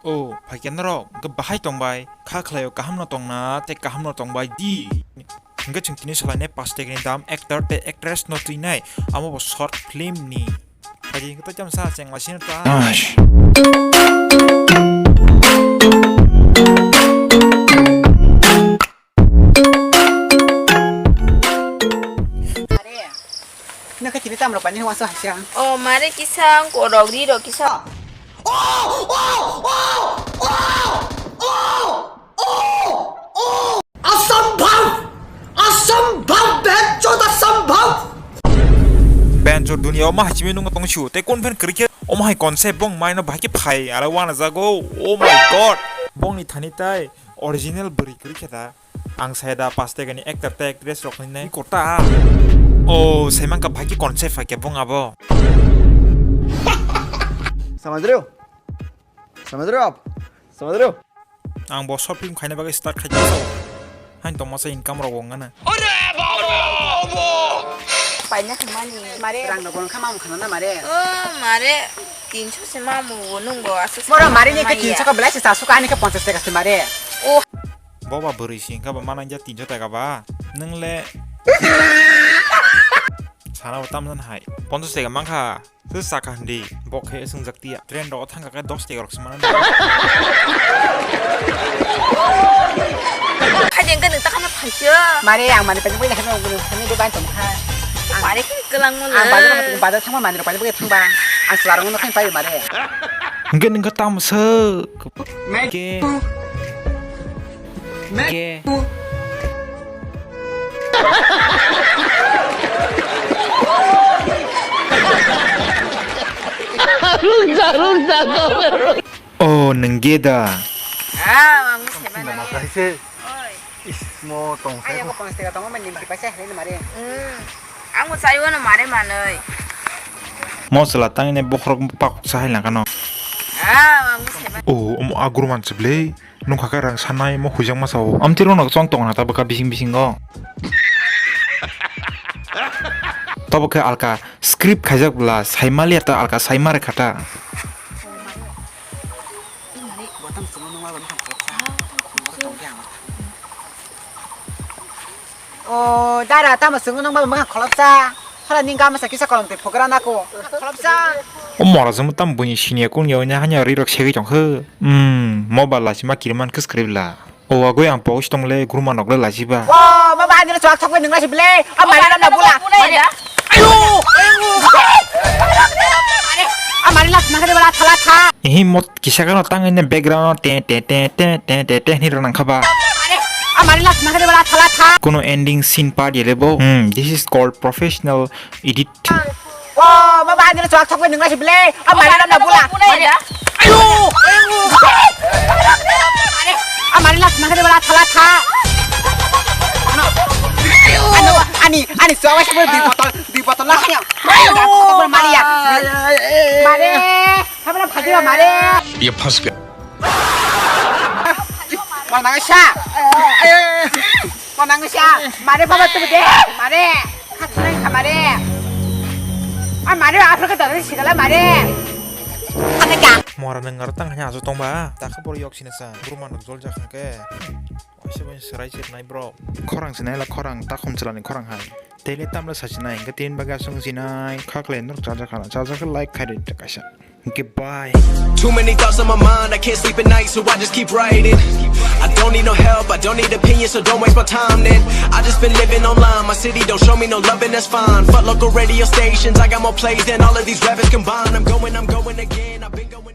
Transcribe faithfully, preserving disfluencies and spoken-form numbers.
O, phaikya norok, hwnkhe bahai tongbai, kha khlaio kaham no tongna, tei kaham no tongbai di. Hwnkhe chwng tini salainai pash tekni dam actor tei actress no twinai, amo bo short film ni. Phaidi hwnkhe tei chamsa chengla sino ta. Are, nokhe tini tamrok pani hwnsa haisang. O mare kisa korok ri rok kisa. असंभव! असंभव! बेंचोद असंभव! Benchor dunia o ma hachimi nungo tong siu, tei kun phen kwrwi khe omo hai concept bong maino bahai khe phai, aro wana jago, oh my god! Bongni thani tai original bwrwi kwrwi khe da. Ang saya da pash tekani actor tei actress rok ni nai kota. Oh, saimang ka bhai ki concept hai ke bung abo. समझ रहे हो? समझ रहे हो आप? समझ रहे हो? Ang bo short film khaina bagwi start khai tong sao. Hain tong masa income rok wng gana. Paina hwnmani mare. Rang no bono kha mamu khana na mare. O mare, tinso se mamu bo nung bo aswk. Mora mare ni ke tinso ka belai se chasu ka ani ke ponchas taka se mare. O. Boba bwrwi si hwnkha ba manang ja tinso taka ba. Nwng le sana bo tamjani hai. Ponchas taka mankha. Se saka hindi. Bok khe swngjak tiya. Train rok thangkha khe dos taka rok se manang. Khai deng khe nwng ta khana phaisyo. Mare ang mani pani bwina khana bwina khana de ban tong kha. Mare khe kwlangma le. Ang bazar bazar thangma mani rok pani bwina thangba. Ang swlarang no khain pai mare. Hwnkhe nwng khe tamo se. Ke. Ke. Oh, nwng ge da. Ah, ang seba na. Oi. Is mo tong sai. Ayo ko pang sega tong ma nim ki paisa hele mare. Hmm. Ang mo sai wono mare manoi. Mo sela tang ne bokhorok pak sa hai langkano. Ah, ang mo seba. Oh, omo aguru man chible. Nung kha khe rang sanai mo huijak ma sao. Amtwi rok no chong tong na ta bwkha bising bisingo. Tobo khe alka script khaijak bwla saimaliya ta alka saima re khata. O dara tamo swngo nang ba mwkhang kholopsa. Hora ning gama sa kisa kolom twi phogra nako. Kholopsa. O mora jwng tam buini siniya kun ya onya hanya ri rok segwi tong khe. Hmm, mobile la sima kiriman khe script la. O agoi ang pogos tong le guruma nok le lajiba. O baba ani chwak thok nang la sible. Amari la na bula. Ayo. Amari la na kare bala thala tha. Ehi mot kisa kano tang ini background te te te ni rang khaba. Amari la na kare bala thala tha. Kono ending scene part yele bo. Hmm, this is called professional edit. O baba ani chwak thok nang la sible. Amari la na bula. Ayo. Amari la na kare bala thala tha. Ano ani ani chwak wa sible di botol di botol la hanya. Ayo. Mari ya. Mare. Habla phadi mare. Ye phas gaya. Manang sa. Manang sa. Mare baba tu de. Mare. Khatlai kha mare. A mare afro ka dare sigala mare. Mora nang ngar tang hanya aso tong ba. Ta kha bor yok sina sa. Guru manuk jol jak hangke. Oise bai serai sir nai bro. Khorang sinai la khorang ta khum chwlani khorang hai. Tele tamle sa sinai hingke tin baga sung sinai. Khakle nuk chaja khana chaja khe like khai de kaisa. Goodbye. Too many thoughts on my mind, I can't sleep at night, so I just keep writing. I don't need no help, I don't need opinions, so don't waste my time then. I just been living online, my city don't show me no loving, that's fine. Fuck local radio stations, I got more plays than all of these rappers combined. I'm going, I'm going again, I've been going.